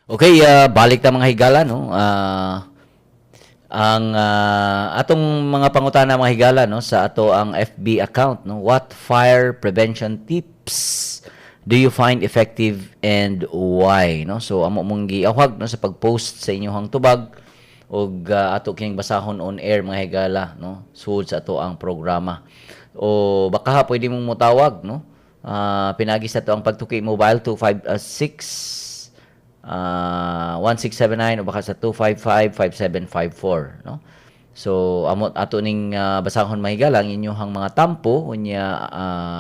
Okay, balik ta, mga higala, no. Ang atong mga pangutana, mga higala, no, sa ato ang FB account, no. What fire prevention tips do you find effective and why, no? So amo mong giawhag, no, sa pag-post sa inyong tubag ug ato kining basahon on air, mga higala, no, sud sa ato ang programa. O baka pwede mong motawag, no? Pinagi sa ato ang Pagtuki Mobile 256 1679 o baka sa 255-5754, no? So amo ato ning basahon, mga higala, ang inyong mga tampo. Unya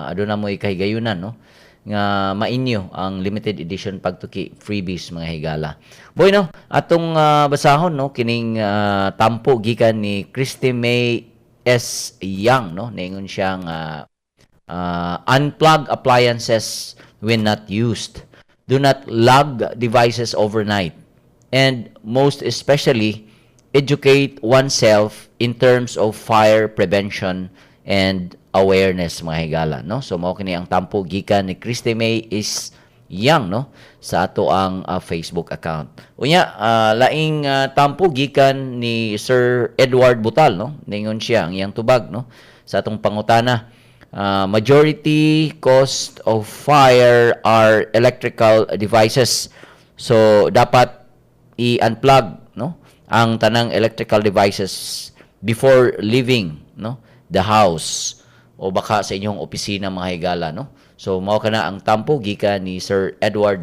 aduna mo'y kahigayunan, no, nga mainyo ang limited edition Pagtuki freebies, mga higala. Boy, no, atong basahon, no, kining tampo gikan ni Christy May S. Young, no. Ningon siya nga unplug appliances when not used. Do not log devices overnight. And most especially, educate oneself in terms of fire prevention and awareness, mga higala, no? So mao kini ang tampo gikan ni Christy May S. Young, no, sa ato ang Facebook account. Unya laing tampo gikan ni Sir Edward Butal, no. Ningon siya ang iyang tubag, no, sa atong pangutana, majority cause of fire are electrical devices. So dapat i-unplug, no, ang tanang electrical devices before leaving, no, the house o baka sa inyong opisina, mga higala, no. So mao kana ang tampo gikan ni Sir Edward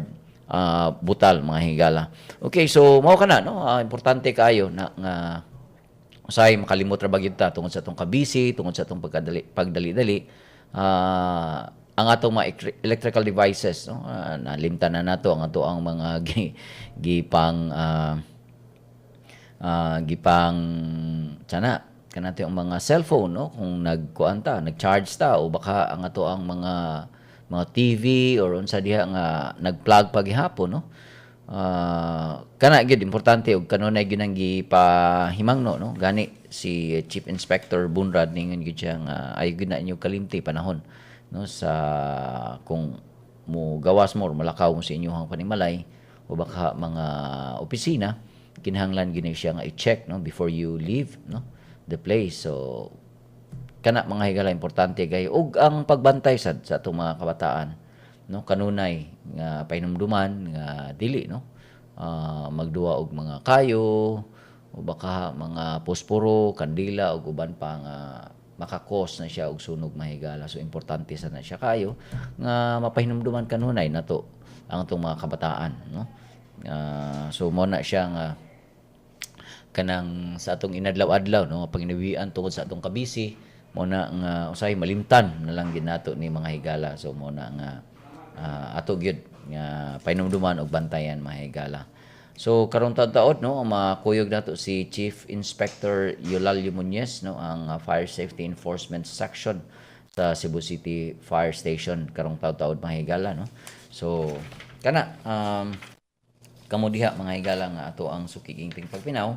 Butal, mga higala. Okay, so mao kana, no, importante kaayo na nga usahay makalimot ra ba gyud ta tungod sa atong kabisi, tungod sa atong pagkadali, pagdali-dali, ang atong mga electrical devices, no, nalimtan na nato ang ato ang mga gipang gipang sana kanato yung mga cellphone, no, kung nagkuan ta, nag-charge ta, o baka ang ato ang mga TV or unsa diha nga nag-plug pa gihapon, no. Kana gyud importante og kanunay gyud ang gipahimangno, no. Gani si Chief Inspector Bunrad ningon gyud siya nga ay gyud na inyo kalimti panahon, no, sa kung mo gawas mo or malakaw mo sa inyong panimalay o baka mga opisina, kinahanglan gyud ni siya nga i-check, no, before you leave, no, the place. So kana, mga higala, importante kay ug ang pagbantay sad sa atong mga kabataan, no, kanunay nga pahinumduman nga dili, no, magduwa og mga kayo o baka mga posporo, kandila ug uban pa nga maka-cause na siya og sunog, mga higala. So importante sa na siya kayo nga mapahinumduman kanunay nato ang atong mga kabataan, no. So mo na siya nga kanang sa atong inadlaw-adlaw, no, panginawian tungod sa atong kabisi mo na nga usahay malimtan na lang gid nato ni, mga higala. So mo na nga ato gyud nga pahinumduman og bantayan, mga higala. So karon taud-taod, no, makuyog nato si Chief Inspector Eulalio Muñez, no, ang Fire Safety Enforcement Section sa Cebu City Fire Station karong taud-taod, mga higala, no. So kana kamo diha, mga higala, nga ato ang sukiing pagpinaw,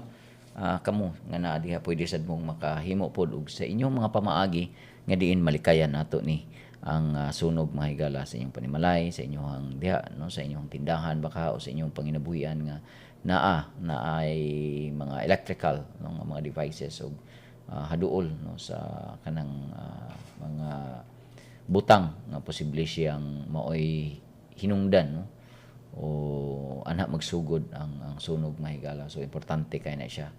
kamo nga naa diha pwede sad mong makahimo pod og sa inyong mga pamaagi nga diin malikayan nato ni ang sunog, mga higala, sa inyong panimalay, sa inyong diha, no, sa inyong tindahan baka o sa inyong panginabuhian nga naa naay mga electrical, no, nga mga devices og haduol, no, sa kanang mga butang nga posible siyang maoy hinungdan, no, o ana magsugod ang sunog, mga higala. So importante kay na siya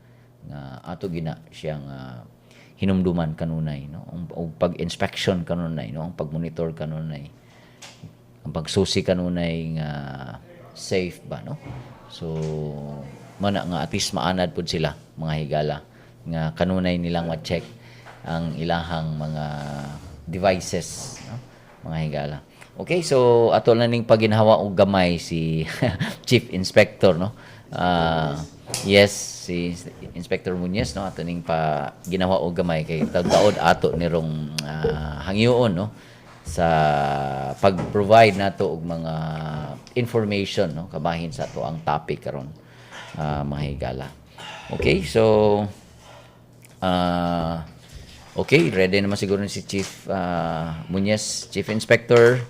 nga ato gina siyang hinumduman kanunay, no, ang og pag-inspection kanunay, no, ang pag-monitor kanunay, ang pagsusi kanunay nga safe ba, no. So mana nga at least maanad pud sila, mga higala, nga kanunay nilang ma-check ang ilahang mga devices, no, mga higala. Okay, so ato na ning paginhawa og gamay si Chief Inspector, no. Yes, si Inspector Muñez, no, ato ning pa ginawa og gamay kay taud ato nirong hangyoon, no, sa pag-provide nato og mga information, no, kabahin sa ato ang topic karon, mga higala. Okay, so okay, ready naman siguro ni si Chief Muñez, Chief Inspector.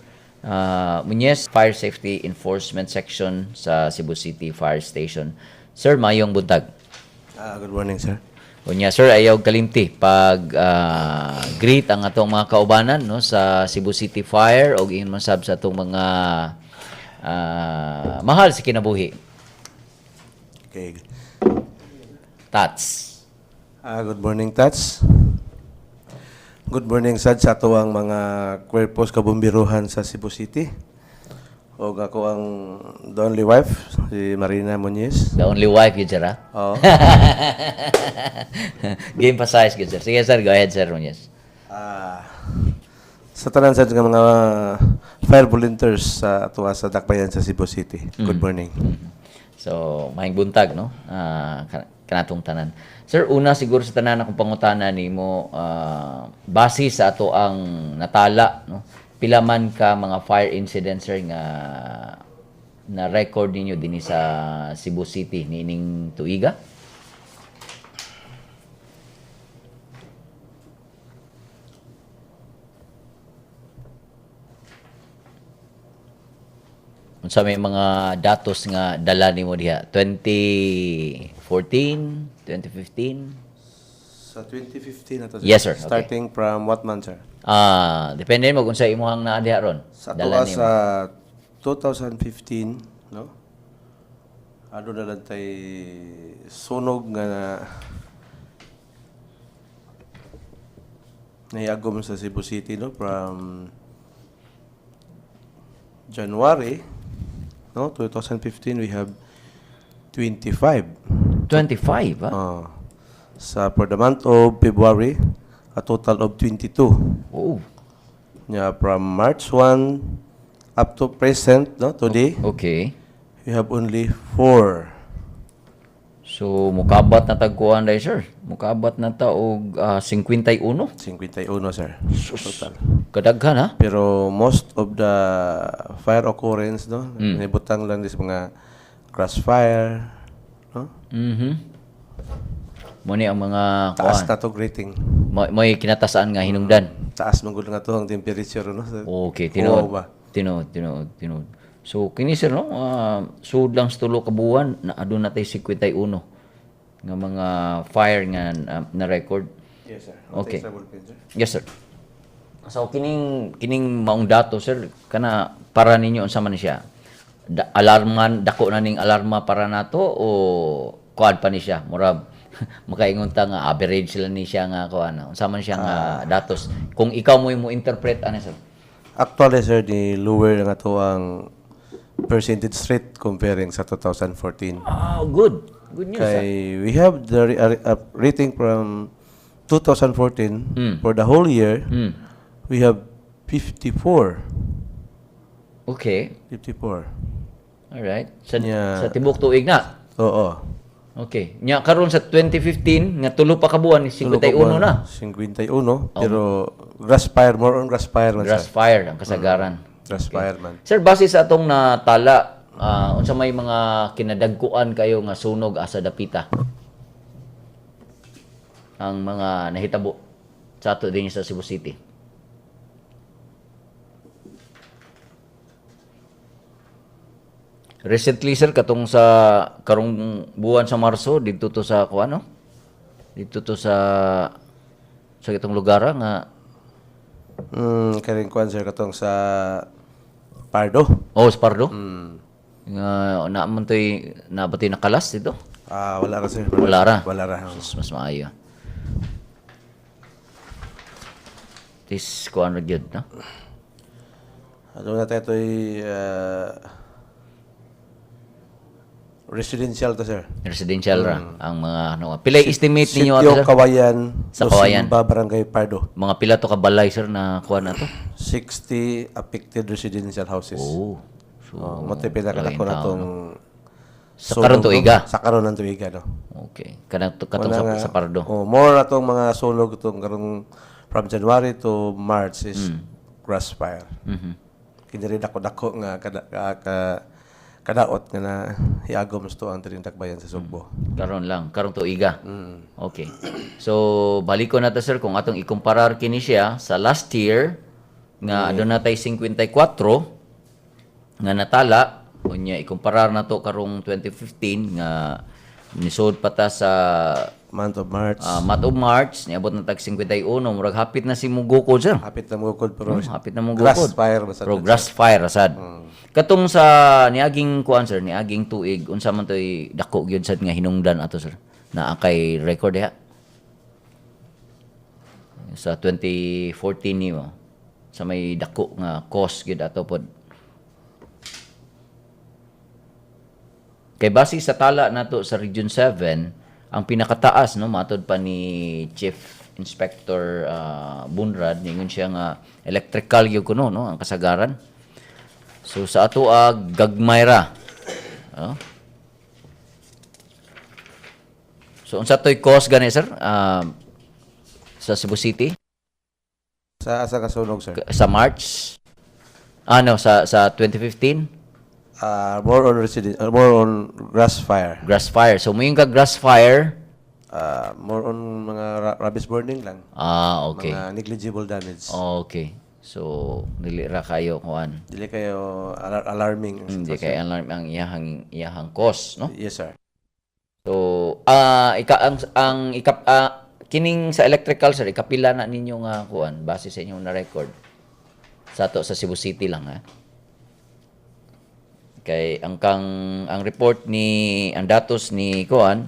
Muñez, Fire Safety Enforcement Section sa Cebu City Fire Station. Sir, mayong buntag. Good morning, sir. Unya sir, ayaw kalimti pag greet ang atong mga kaubanan, no, sa Cebu City Fire og ingon man sab sa atong mga mahal sa kinabuhi. Okay. Tats. Good morning, Tats. Good morning, sad, sa ato ang mga kwerpos kabumbiruhan sa Cebu City. Og ako ang the only wife, si Marina Muñiz. The only wife yun, sir, ha? Oo. Game pa size yun, sir. Sige, sir. Go ahead, sir Muñez. Sa tanan sad nga mga fire volunteers sa ato sa Dakbayan sa Cebu City. Good morning. So, maayong buntag, no? Kanatong tanan. Sir, una siguro sa tanan akong pangutana nimo, base sa ato ang natala, no? Pila man ka mga fire incidents, sir, nga na record ninyo dinhi sa Cebu City niining tuiga? Unsa may mga datos nga dala nimo diha? 2014, 2015? Sa 2015 na to, sir. Yes, sir. Okay. Starting from what month, sir? Depende mo kung sa imuhang naa diha ron. Sa Dala ato nimo. sa 2015, no? Ano na lang tay sunog nga na naiagom sa Cebu City, no? From January, no? 2015, we have 25. 25, ah? Sa for the month of February, a total of 22. Oh. Yeah, from March 1 up to present, no, today, we have only four. So mukabat na tagkuan dai, sir. Mukabat na ta og 51. 51, sir. Total. Kadaghan, ha? Pero most of the fire occurrence, no, nibutang lang dis mga grass fire, no? Mo ni ang mga Taas kuan. na to rating. May kinatasaan nga hinungdan. Taas man gud nga to ang temperature, no? Okay, Kuwaw tinuod. ba? Tinuod, tinuod, tinuod. So kini, sir, no, sud lang sa tulo ka buwan na aduna tay 51 nga mga fire nga na record. Yes, sir. Okay. Extra ballpen, sir. Yes, sir. So kining kining maong dato, sir, kana para ninyo unsa man siya? Alarman dako na ning alarma para nato o kuan pa ni siya? Murag makaingon ta nga average lang ni siya nga kuan. Unsa man siya nga datos? Kung ikaw mo interpret ani, sir. Actually, sir, ni lower nga to ang percentage rate comparing sa 2014. Ah, good. Good news, ah. Kay we have the rating from 2014 for the whole year, we have 54. 54. All right. Sa Yeah. sa tibok tuig na. Oo. Okay. Nya karon sa 2015 nga tulo pa ka buwan, 51 na. 51, pero grass fire, more on grass fire man, Grass sir. fire ang kasagaran. Grass fire man. Sir, base sa atong natala, unsa may mga kinadagkuan kayo nga sunog asa dapita? Ang mga nahitabo sa ato din sa Cebu City. Recently, sir, katong sa karong buwan sa Marso didto to sa kuan, no? Didto to sa itong lugar nga Karing kuan, sir, katong sa Pardo. Oh, sa Pardo. Nga na man to'y nabati nakalas dito. Ah, wala ra, sir. Wala ra. Wala ra. Mas, mas maayo. Tis kuan ra gyud, no? Ano na tayo ito'y residential to, sir. Residential ra ang mga ano. Pilay estimate ninyo ato, Sitio sir? Kawayan, Sa Kawayan. Lusimba, Barangay Pardo. Mga pila to ka balay, sir, na kuan na to? 60 affected residential houses. Oh. So, Oh, mo to'y pinakadako na tao, tong Sa karon sunog, no? tuiga? Sa karon ng tuiga, no. Okay. Kanang katong Wala sa, nga- sa Pardo. Oh, more atong mga sunog itong karong from January to March is grass fire. Kini rin dako-dako nga kada ka, ka, kadaot nga na hiagom sa ang Dakbayan sa Sugbo. Karon lang, karong tuiga. Okay. So, baliko na ta, sir, kung atong ikumparar kini siya sa last year, Nga aduna tay 54 nga natala. Unya ikumparar nato karong 2015 nga nisod pa ta sa month of March. Month of March, niabot na tag 51, murag hapit na si mugukod, sir. Hapit na mugukod pero Hapit na mong grass gukod. Fire basta. Pero grass fire sad. Katong sa niaging kuan, sir, niaging tuig, unsa man toy dako gyud sad nga hinungdan ato, sir? Naa kay record diha? Sa 2014 nimo sa may dako nga cause gyud ato pod. Kay base sa tala nato sa Region 7, ang pinakataas, no, matod pa ni Chief Inspector Bunrad, ningon siya nga electrical gyud kuno, no, ang kasagaran. So sa ato gagmay ra. Oh. So unsa toy cause gani, sir? Sa Cebu City? Sa asa ka sunog, sir? Sa March? Ano sa 2015? More on resident, more on grass fire. Grass fire. So moingon ka grass fire. More on mga rubbish burning lang. Ah, okay. Mga negligible damage. Okay. So dili ra kayo kuan. Dili kayo alarming ang Hindi sitwasyon. kay alarm ang iyahang cause, no? Yes, sir. So, ika ang ikap kining sa electrical, sir, ikapila na ninyo nga kuan base sa inyong na record? Sa ato sa Cebu City lang, ha. Kay ang kang ang report ni ang datos ni kuan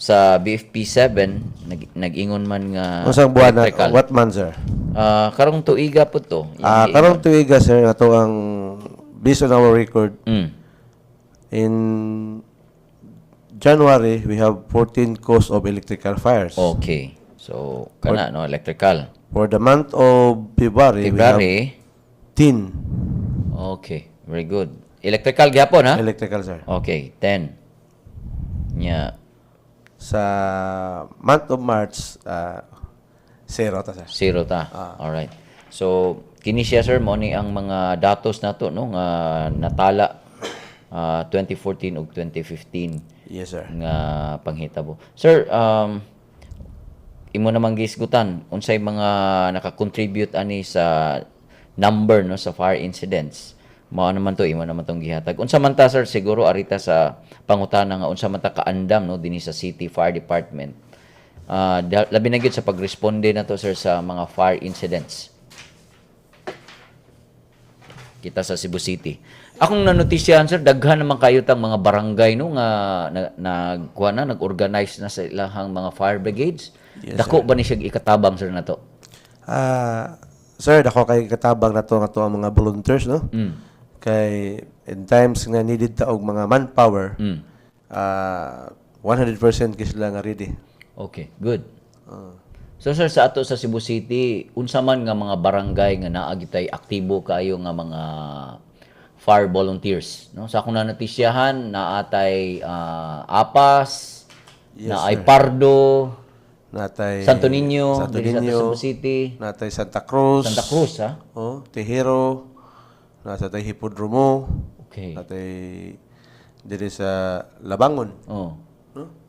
sa BFP 7 nag-ingon man nga Unsang buwan na, electrical. What month, sir? Karong tuiga po to. Karong tuiga, sir, ato ang based on our record in January we have 14 cause of electrical fires. Okay. So kana, no, electrical. For the month of February, we have February. 10 Okay, very good. Electrical gyapon, ha? Electrical, sir. Okay, 10. Nya. Sa month of March, zero ta, sir. Zero ta. All right. So kini siya, sir, mo ni ang mga datos nato, no, nga natala 2014 ug 2015 Yes, sir. Nga panghitabo. Sir, imo namang gisgutan unsay mga naka-contribute ani sa number, no, sa fire incidents. Mao naman to, imo naman tong gihatag. Unsa man ta, sir, siguro arita sa pangutana nga unsa man ta kaandam, no, dinhi sa City Fire Department? Labi na gyud sa pagresponde na to, sir, sa mga fire incidents. Kita sa Cebu City. Akong nanotisyahan, sir, daghan naman kayo tang mga barangay, no, nga nagkuha na, nag-organize na sa ilahang mga fire brigades. Yes. Dako ba ni siya ikatabang, sir, nato? Sir, dako kay katabang nato nga to ang mga volunteers, no? Kay in times nga needed ta og mga manpower, 100% kay sila nga ready. Okay, good. So sir, sa ato sa Cebu City, unsa man nga mga barangay nga naa gitay aktibo kaayo nga mga fire volunteers, no? Sa akong nanotisyahan, naatay Apas, naay Pardo, Natay Santo Niño, Santo diri sa ato Niño, Cebu City. Natay Santa Cruz, Santa Cruz, ha? Oh, Tejero, nasa tay Hipodromo, natay diri sa Labangon. Oh.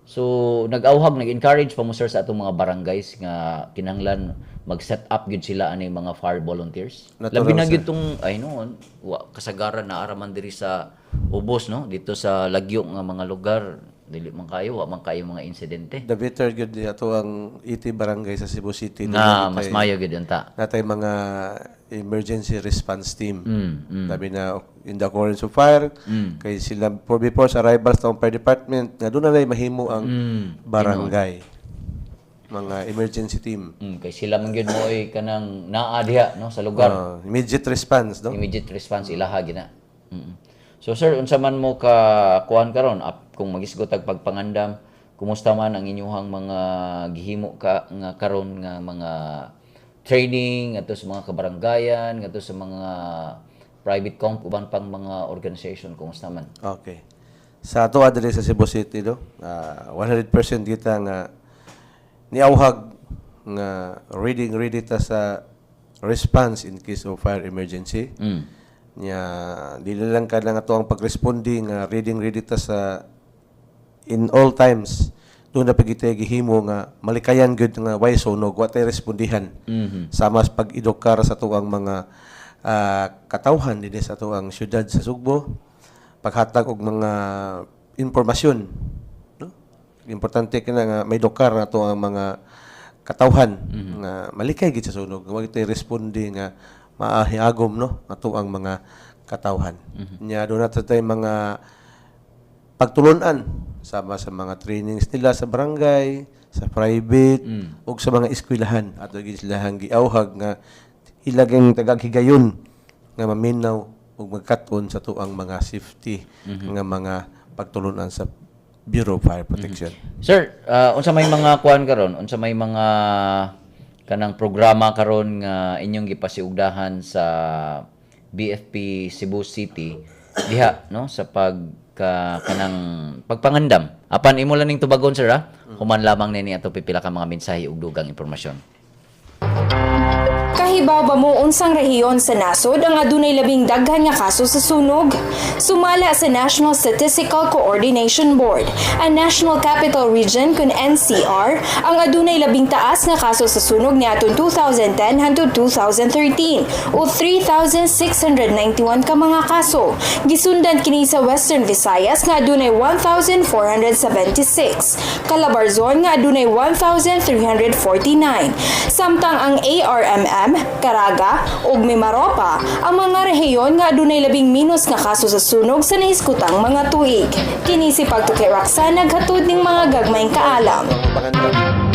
So, nag-auhag, nag-encourage pa mo, sir, sa atong mga barangays nga kinahanglan mag-set up gyud sila ani mga fire volunteers. Natural, Labi na sir. gyud tong ay no, wa kasagaran na araman diri sa ubos, no, dito sa lagyo nga mga lugar, dili man kayo, wa man kayo mga insidente. The better gyud ato ang 80 barangay sa Cebu City. Nga mas mayo gyud unta. Natay mga emergency response team. Labi na in the occurrence of fire, kay sila for before sa arrival sa fire department, nga doon na lang mahimo ang barangay. Mga emergency team. Kay sila man gyud mo ay kanang naa diha, no, sa lugar. Immediate response, no? Immediate response ilaha gina. So sir, unsa man mo ka kuan karon up, kung magisgot ag pagpangandam, kumusta man ang inyuhang mga gihimo ka nga karon nga mga training ngadto sa mga kabaranggayan, ngadto sa mga private comp, uban pang mga organization, kumusta man? Okay. Sa ato diri sa Cebu City, no, 100% kita nga niauhag nga ready ready ta sa response in case of fire emergency. Nya dili lang ka lang ato ang pagresponde nga ready ready ta sa in all times. Duna pa gyud gihimo nga malikayan gyud nga way sunog, wa tay respondihan. Sama sa pag-edukar sa atuang mga katawhan dinhi sa atuang syudad sa Sugbo, paghatag og mga impormasyon, no? Importante kina nga maedukar nato ang mga katawhan nga malikay gid sa sunog, wa gyud tay responde nga maahiagom, no, ato ang mga katawhan. Nya duna ta tay mga pagtulunan sama sa mga trainings nila sa barangay, sa private, ug sa mga eskwelahan. Ato gid sila giawhag nga ilaging tagag higayon nga maminaw ug magkat-on sa tuang mga safety nga mga pagtulunan sa Bureau of Fire Protection. Sir, unsa may mga kuan karon? Unsa may mga kanang programa karon nga inyong gipasiugdahan sa BFP Cebu City diha, no, sa pag kanang pagpangandam? Apan imo lang ning tubagon, sir, ha. Human lamang nini ato pipila ka mga mensahe ug dugang impormasyon. Kahibaw ba mo unsang rehiyon sa nasod ang adunay labing daghan nga kaso sa sunog? Sumala sa National Statistical Coordination Board, ang National Capital Region kun NCR ang adunay labing taas nga kaso sa sunog niadtong 2010 hangtod 2013 o 3,691 ka mga kaso. Gisundan kini sa Western Visayas nga adunay 1,476, Calabarzon nga adunay 1,349, samtang ang ARMM, Caraga ug Mimaropa ang mga rehiyon nga adunay labing minos nga kaso sa sunog sa nahiskutang mga tuig. Kini si Pagtuki Roxanne, naghatod ning mga gagmayng kaalam.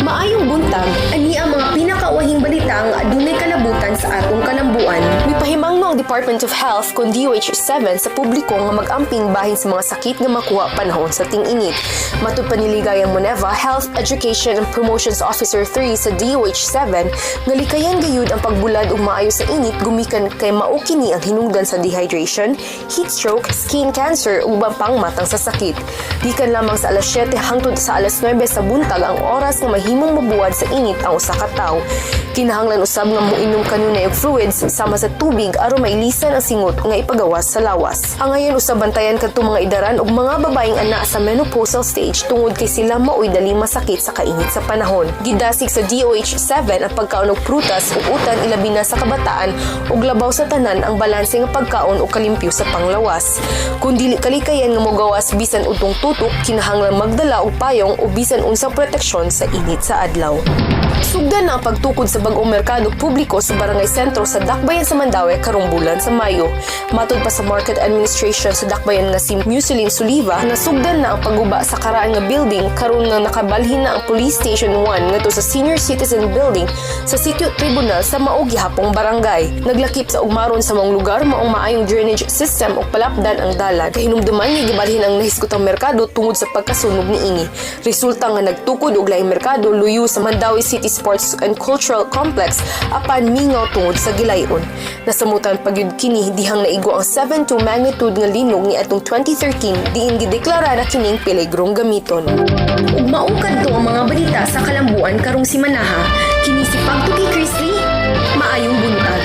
Maayong buntag, ani ang mga pinakauwahing balita nga adunay kalabutan sa atong kalambuan. Mipahimangno ang Department of Health kon DOH 7 sa publiko nga mag-amping bahin sa mga sakit nga makuha panahon sa ting-init. Matud pa ni Ligayang Moneva, Health Education and Promotions Officer 3 sa DOH 7, nga likayan gayud ang pagbulad og maayo sa init gumikan kay mao kini ang hinungdan sa dehydration, heat stroke, skin cancer ug uban pang matang sa sakit. Gikan lamang sa alas 7 hangtod sa alas 9 sa buntag ang oras nga mahimong mabuwad sa init ang usa ka tawo. Kinahanglan usab nga moinom kanunay og fluids sama sa tubig aron mailisan ang singot nga ipagawas sa lawas. Angayan usab bantayan kadtong mga idaran og mga babaeng anaa sa menopausal stage tungod kay sila maoy dali masakit sa kainit sa panahon. Gidasig sa DOH 7 ang pagkaon og prutas ug utan, ilabi na sa kabataan, ug labaw sa tanan ang balanse nga pagkaon ug kalimpyo sa panglawas. Kung dili kalikayan nga mogawas bisan udtong tutok, kinahanglan magdala og payong o bisan unsang proteksyon sa init sa adlaw. Sugdan na ang pagtukod sa bag-ong merkado publiko sa Barangay Sentro sa Dakbayan sa Mandaue karong bulan sa Mayo. Matod pa sa Market Administration sa Dakbayan nga si Museline Suliva, nasugdan na ang pagguba sa karaan nga building karon nga nakabalhin na ang Police Station 1 ngadto sa Senior Citizen Building sa Sitio Tribunal sa mao gihapong barangay. Naglakip sa ugmaron sa maong lugar maong maayong drainage system ug palapdan ang dalan. Kahinumduman nga gibalhin ang nahiskutang merkado tungod sa pagkasunog niini. Resulta nga nagtukod og laing merkado luyo sa Mandaue City Sports and Cultural Complex apan mingaw tungod sa gilayon. Nasamutan pa gyud kini dihang naigo ang 7.2 magnitude nga linog ni atong 2013 diin gideklara na kining peligrong gamiton. Ug mao kadto ang mga balita sa kalambuan karong simanaha. Kini si Pagtuki Chrisley. Maayong buntag.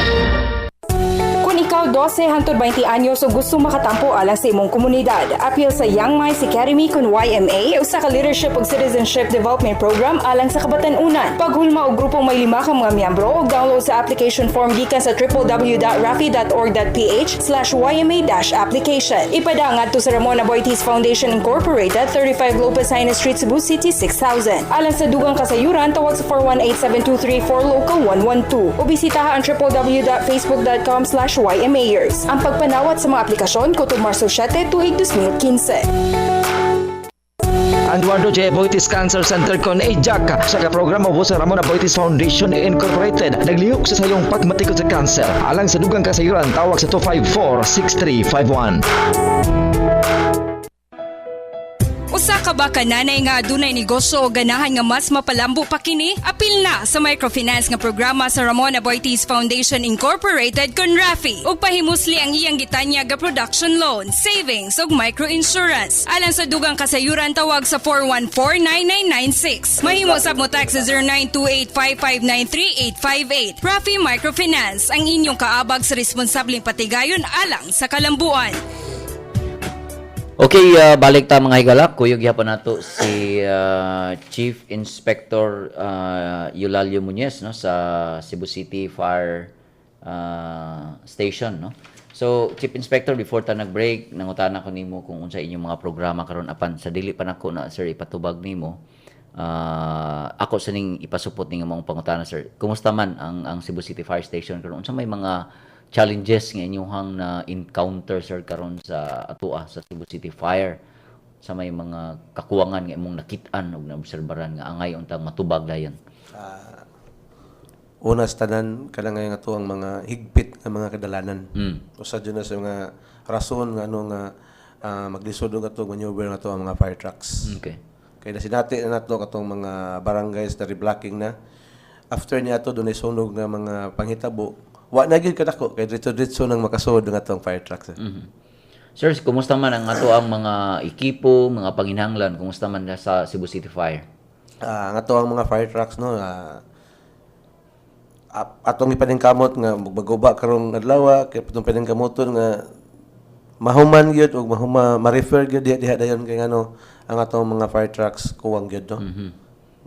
Kung ikaw 12 hangtod 20 anyos ug gusto makatampo alang sa imong komunidad, apil sa Young Minds Academy kun YMA, usa ka leadership ug citizenship development program alang sa kabatan-unan. Paghulma og grupong may lima ka mga miyembro ug download sa application form gikan sa www.rafi.org.ph/YMA-application. Ipada ngadto sa Ramon Aboitiz Foundation Incorporated, 35 Lopez Jaena Street, Cebu City 6000. Alang sa dugang kasayuran, tawag sa 418-7234 local 112 o bisitaha ang www.facebook.com/YMAers. Ang pagpanawat sa mga aplikasyon kutob Marso 7, tuig 2015. Ang Eduardo J. Aboitiz Cancer Center kon AJAC sa ka-programa sa Ramon Aboitiz Foundation Incorporated naglihok sa sayong pagmatikod sa cancer. Alang sa dugang kasayuran, tawag sa 254-6351. Usa ka ba ka nanay nga adunay negosyo o ganahan nga mas mapalambo pa kini? Apil na sa microfinance nga programa sa Ramon Aboitiz Foundation Incorporated kon RAFI ug pahimusli ang iyang gitanyag nga production loan, savings ug microinsurance. Alang sa dugang kasayuran, tawag sa 414-9996. Mahimo sab mo text sa 0928-559-3858. RAFI Microfinance, ang inyong kaabag sa responsableng patigayon alang sa kalambuan. Okay, balik ta, mga higala. Kuyog gyapon nato si Chief Inspector Eulalio Muñez, no, sa Cebu City Fire Station, no. So, Chief Inspector, before ta nag-break, nangutana ko nimo kung unsa inyong mga programa karon, apan sa dili pa nako na, sir, ipatubag nimo. Ako sa ning ipasupot ning mga pangutana, sir. Kumusta man ang Cebu City Fire Station karon? Unsa may mga challenges nga inyong na encounter, sir, karon sa atoa sa Cebu City Fire, sa may mga kakuwangan nga imong nakit-an ug naobserbaran nga angay untang matubag dayon? Una sa tanan, kanang ngayon ato ang mga higpit nga mga kadalanan. Usa jud na sa mga rason nga ano nga maglisod og ato maneuver nga ato ang mga fire trucks. Kay nasinati na nato katong mga barangays na reblocking na. After niya ato dunay sunog nga mga panghitabo, wa na gyud kadako kay diretso-diretso nang makasud ang atong fire trucks, eh. Sir, kumusta man ang ato ang mga ekipo, mga panginahanglan, kumusta man na sa Cebu City Fire? Ang ato ang mga fire trucks, no, atong ipaningkamot nga maguba karong adlaw, kay atong paningkamoton nga mahuman gyud ug mahuma ma-refer gyud diha diha dayon kay ngano ang atong mga fire trucks kuwang gyud, no.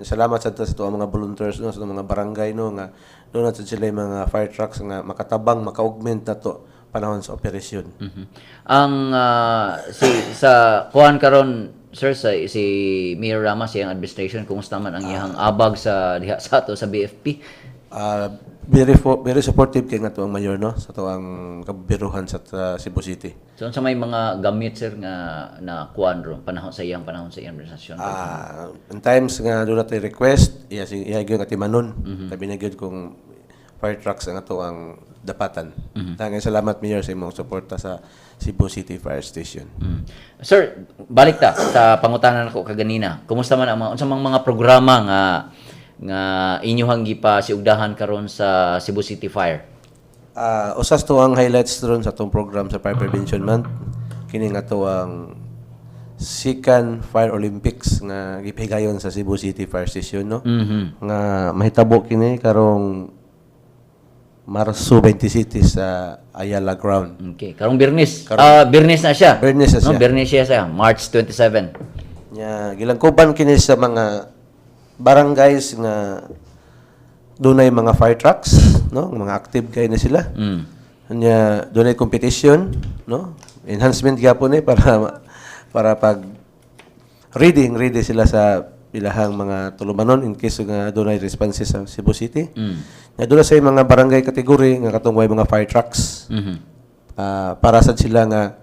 Salamat sa ato ang mga volunteers, no, sa mga barangay, no, nga doon na sad sila yung mga fire trucks nga makatabang, maka-augment nato panahon sa operasyon. Ang si sa kuan karon, sir, sa si Mayor Rama, siyang administration, kumusta man ang iyang abag sa diha sa ato sa BFP? Very supportive kay nga to ang mayor, no, sa to ang kabiruhan sa Cebu City. So unsa may mga gamit, sir, nga na kuan ron panahon sa iyang administrasyon? In times nga doon natin request, iya si iya gyud atimanon. Tabi na gyud kung fire trucks ang ato ang dapatan. Daghang salamat, Mayor, sa imong suporta sa Cebu City Fire Station. Sir, balik ta sa pangutanan nako kaganina. Kumusta man ang mga unsa mang mga programa nga nga inyuhang gipasiugdahan karon sa Cebu City Fire? Usas to ang highlights ron sa atong program sa Fire Prevention Month. Kini nga to ang Second Fire Olympics nga gipahigayon sa Cebu City Fire Station, no. Nga mahitabo kini karong Marso 27 sa Ayala Ground. Okay, karong Biyernes. Ah, Biyernes na siya. Biyernes na No, siya. Biyernes siya sa March 27. Nya gilangkuban kini sa mga barangays nga dunay mga fire trucks, no? Mga active kay na sila. Nya dunay competition, no? Enhancement gyapon ni para para pag reading ready sila sa ilahang mga tulumanon in case nga dunay responses sa Cebu City. Nya duna sa mga barangay category nga katong way mga fire trucks. Para sad sila nga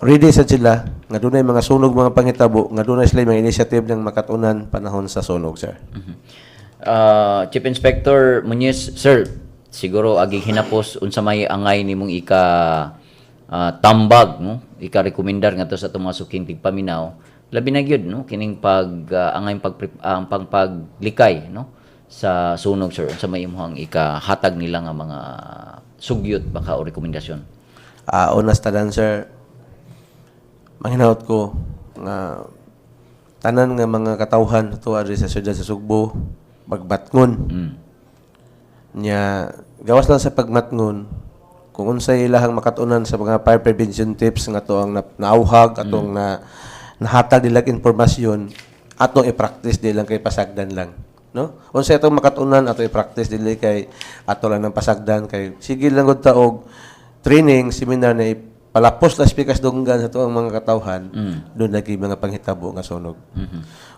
ready sad sila nga dunay mga sunog, mga panghitabo, nga dunay sila mga initiative ng makatunan panahon sa sunog, sir. Chief Inspector Muñiz, sir, siguro agig hinapos, unsa may angay nimong ika tambag, no? Ika rekomendar ngadto sa atong mga suking tigpaminaw. Labi na gyud, no, kining pag angay pag ang pagpaglikay, no, sa sunog, sir. Unsa may imong ika hatag nila nga mga sugyot baka o rekomendasyon? Una sa tanan, sir, manghinaot ko nga tanan nga mga katawhan ato diri sa siyudad sa Sugbo magbatngon. Nya gawas lang sa pagmatngon, kung unsay ilahang makatunan sa mga fire prevention tips nga to ang naauhag, atong na nahatag nilang impormasyon, atong i-practice, di lang kay pasagdan lang, no? Unsay atong makatunan, ato i-practice, dili kay ato lang ng pasagdan, kay sige lang gud ta og training seminar na palapos las pikas dunggan sa tuang mga katawhan, doon lagi mga panghitabo nga sunog.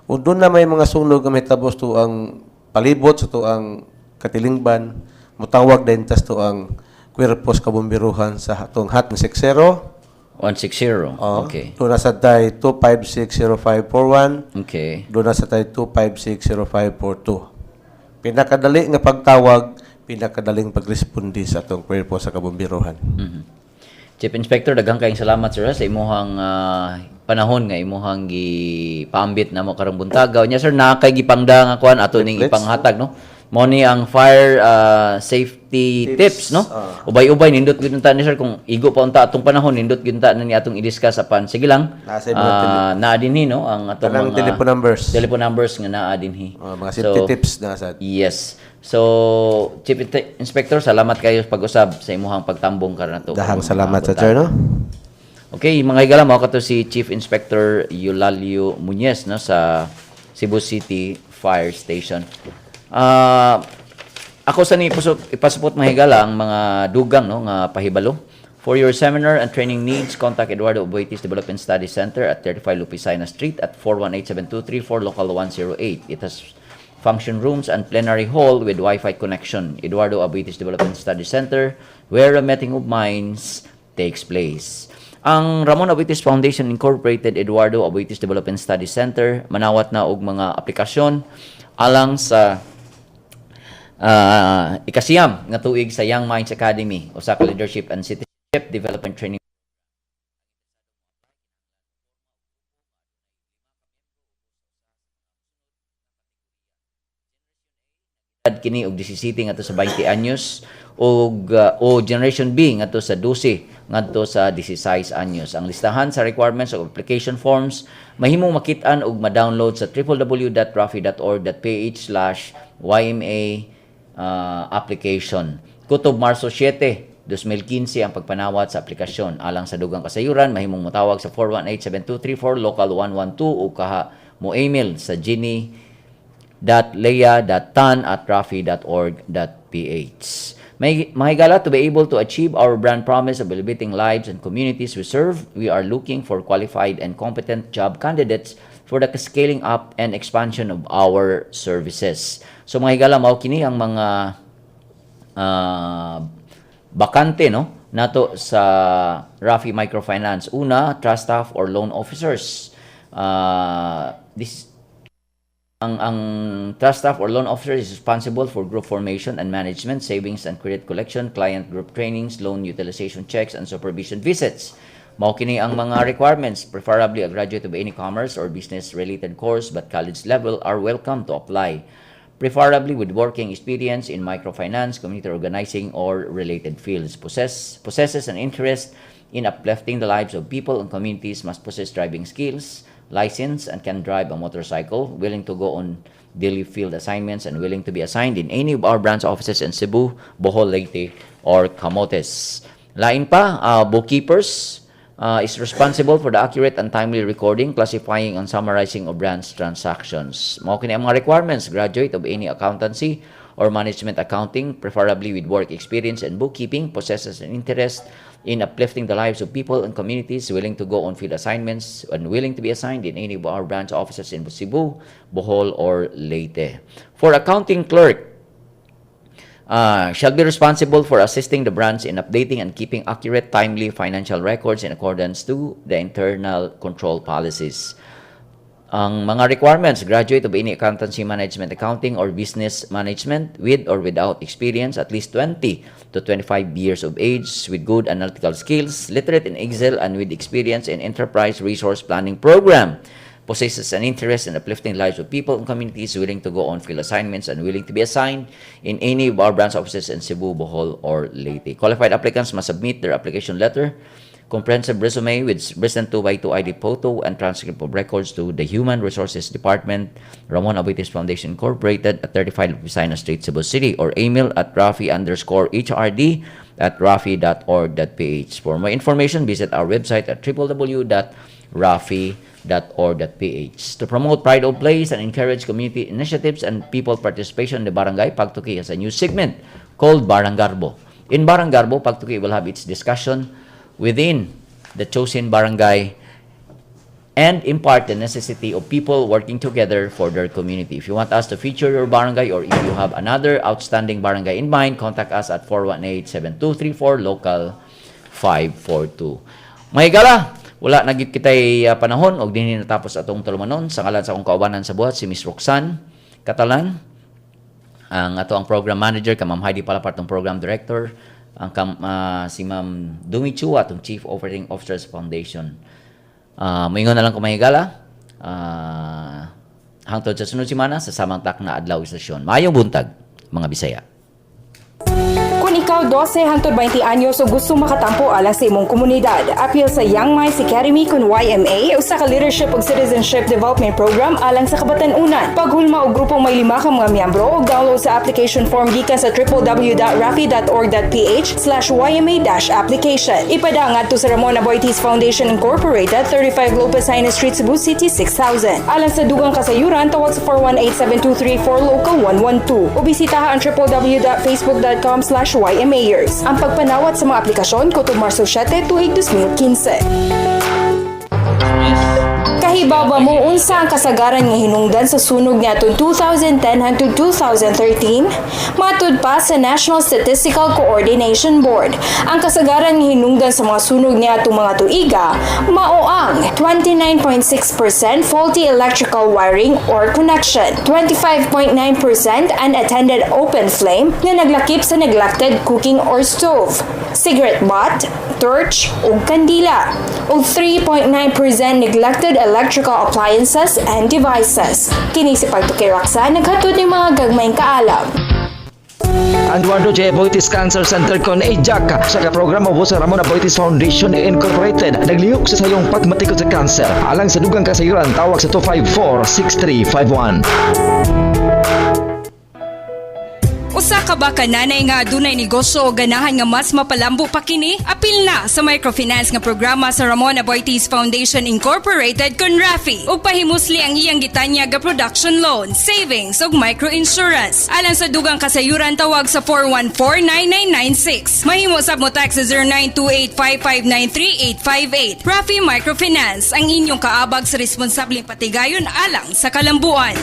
Ug doon na may mga sunog nga mahitabo sa tuang palibot, sa tuang katilingban, mutawag din tas tuang kwerpos kabomberuhan sa atong hot 60. 160. Oh, doon na sa tay 2560541. Doon na sa tay 2560542. Pinakadali nga pagtawag, pinakadaling pagresponde sa atong kwerpo sa kabomberuhan. Chief Inspector, daghang kayong salamat, sir, sa imuhang panahon nga imuhang gipaambit namo karong buntaga. Nya sir, naa kay gipangda nga kuan ato ning Leaflets. ipanghatag, no? Mo ni ang fire safety tips, Tips, no? Ubay-ubay nindot gyud unta ni sir, kung igo pa unta atong panahon, nindot gyud unta na ni atong i-discuss, apan sige lang. Naa sa imong Naa dinhi, no, ang atong Tanang mga telephone numbers. Telephone numbers nga naa dinhi. Mga safety tips na sad. Yes. So, Chief Inspector, salamat kayo sa pag-usab sa imuhang pagtambong karon nato. Dahang karong salamat sa buntag. sir, no? Okay, mga higala, mao kato si Chief Inspector Eulalio Muñez, no, sa Cebu City Fire Station. Ako sa ni ipasupot, mga higala, ang mga dugang, no, nga pahibalo. For your seminar and training needs, contact Eduardo Aboitiz Development Study Center at 35 Lupicina Street at 418-7234, local 108. It has function rooms and plenary hall with Wi-Fi connection. Eduardo Aboitiz Development Study Center, where a meeting of minds takes place. Ang Ramon Aboitiz Foundation Incorporated Eduardo Aboitiz Development Study Center manawat na og mga aplikasyon alang sa 9 nga tuig sa Young Minds Academy, usa ka leadership and citizenship development training. Kini og 17 ngadto sa 20 anyos ug o Generation B ngadto sa 12 ngadto sa 16 anyos. Ang listahan sa requirements of application forms mahimong makit-an ug ma-download sa www.rafi.org.ph/YMA application. Kutob Marso 7, 2015 ang pagpanawat sa aplikasyon. Alang sa dugang kasayuran, mahimong motawag sa 418-7234 local 112 o kaha mo email sa ginny.leah.tan@rafi.org.ph. May mahigala, to be able to achieve our brand promise of elevating lives and communities we serve, we are looking for qualified and competent job candidates for the scaling up and expansion of our services. So mga higala, mao kini ang mga bakante, no, nato sa Rafi Microfinance. Una, trust staff or loan officers. This ang trust staff or loan officer is responsible for group formation and management, savings and credit collection, client group trainings, loan utilization checks, and supervision visits. Mao kini ang mga requirements, preferably a graduate of any commerce or business related course, but college level are welcome to apply. Preferably with working experience in microfinance, community organizing, or related fields. Possesses an interest in uplifting the lives of people and communities, must possess driving skills, license, and can drive a motorcycle, willing to go on daily field assignments, and willing to be assigned in any of our branch offices in Cebu, Bohol, Leyte, or Camotes. Lain pa, bookkeepers is responsible for the accurate and timely recording, classifying, and summarizing of branch transactions. Mao kini ang mga requirements: graduate of any accountancy or management accounting, preferably with work experience in bookkeeping, possesses an interest in uplifting the lives of people and communities, willing to go on field assignments, and willing to be assigned in any of our branch offices in Cebu, Bohol, or Leyte. For accounting clerk, shall be responsible for assisting the branch in updating and keeping accurate, timely financial records in accordance to the internal control policies. Ang mga requirements, graduate of any accountancy, management accounting, or business management with or without experience, at least 20 to 25 years of age, with good analytical skills, literate in Excel, and with experience in enterprise resource planning program. Possesses an interest in uplifting lives of people and communities, willing to go on field assignments, and willing to be assigned in any of our branch offices in Cebu, Bohol, or Leyte. Qualified applicants must submit their application letter, comprehensive resume with recent 2x2 ID photo and transcript of records to the Human Resources Department, Ramon Aboitiz Foundation Incorporated at 35 Visayas Street, Cebu City, or email at rafi_hrd@rafi.org.ph. For more information, visit our website at www.rafi.org.ph. To promote pride of place and encourage community initiatives and people participation in the barangay, Pagtuki has a new segment called Baranggarbo. In Baranggarbo, Pagtuki will have its discussion within the chosen barangay and impart the necessity of people working together for their community. If you want us to feature your barangay or if you have another outstanding barangay in mind, contact us at 418-7234 local 542. Mga higala, wala na gyud kitay panahon og dinhi natapos atong tulumanon. Sa ngalan sa akong kaubanan sa buhat, si Miss Roxanne Catalan, ang ato ang program manager ka Ma'am Heidi Palapart, ang program director ang si Ma'am Dumi Chua, atong Chief Operating Officer sa Foundation. Moingon na lang ko, mga higala. Hangtod sa sunod semana sa samang takna, adlaw, istasyon. Maayong buntag, mga Bisaya. Kung Kung ikaw 12 hangtod 20 anyos o gusto makatampo alang sa imong komunidad, apil sa Young Minds Academy kon YMA, usa ka leadership ug citizenship development program alang sa kabatan-unan. Paghulma og grupong may lima ka mga miyembro o download sa application form gikan sa www.rafi.org.ph/yma-application. Ipada ngadto sa Ramon Aboitiz Foundation Incorporated, 35 Lopez Jaena Street, Cebu City, 6000. Alang sa dugang kasayuran, tawag sa 418-7234 local 112 o bisitaha ang www.facebook.com/ymayers. Ang pagpanawat sa mga aplikasyon kutob Marso 7, tuig 2015. Kahibaw ba mo unsa ang kasagaran nga hinungdan sa sunog niadtong 2010 hangtod 2013? Matud pa sa National Statistical Coordination Board, ang kasagaran nga hinungdan sa mga sunog niadtong mga tuiga mao ang 29.6% faulty electrical wiring or connection, 25.9% unattended open flame nga naglakip sa neglected cooking or stove, cigarette butt, torch ug kandila, ug 3.9% neglected electrical appliances and devices. Kini si Pagtukay Roxanne, naghatod ng mga gagmayng kaalam. Eduardo J. Aboitiz Cancer Center kon AJAC sa programa sa Ramon Aboitiz Foundation Incorporated naglihok sa sayong pagmatikod sa kanser. Alang sa dugang kasayuran, tawag sa 254-6351. Usa ka ba ka nanay nga adunay negosyo o ganahan nga mas mapalambo pa kini? Apil na sa microfinance nga programa sa Ramon Aboitiz Foundation Incorporated kon RAFI ug pahimusli ang iyang gitanyag nga production loan, savings ug microinsurance. Alang sa dugang kasayuran, tawag sa 414-9996. Mahimo sab mo text sa 0928-559-3858. RAFI Microfinance, ang inyong kaabag sa responsableng patigayon alang sa kalambuan.